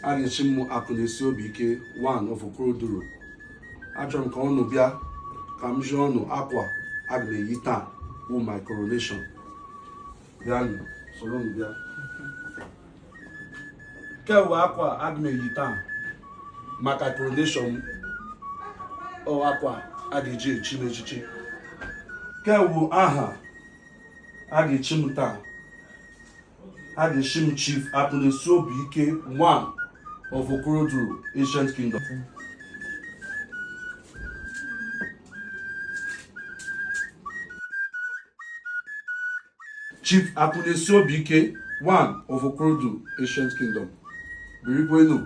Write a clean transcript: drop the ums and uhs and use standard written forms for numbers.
A ga-echi m Akụnaesi Obi Ike one of Okoroduru. Achọrọ m ka ụnụ bịa ka m zi ụnụ akwa aga m eyi taa wụ my coronation. Bịanụ, soro m bịa. Ke wụ akwa aga m eyi taa maka coronation m. Ọ akwa a ga-eji echi m echichi. Ke wụ aha a ga-echi m taa. A ga-echi m Chief Akụnaesi Obi Ike one of Okoroduru Ancient Kingdom. Chief Akụnaesi Obi Ike one of Okoroduru Ancient Kingdom. Birikwenu.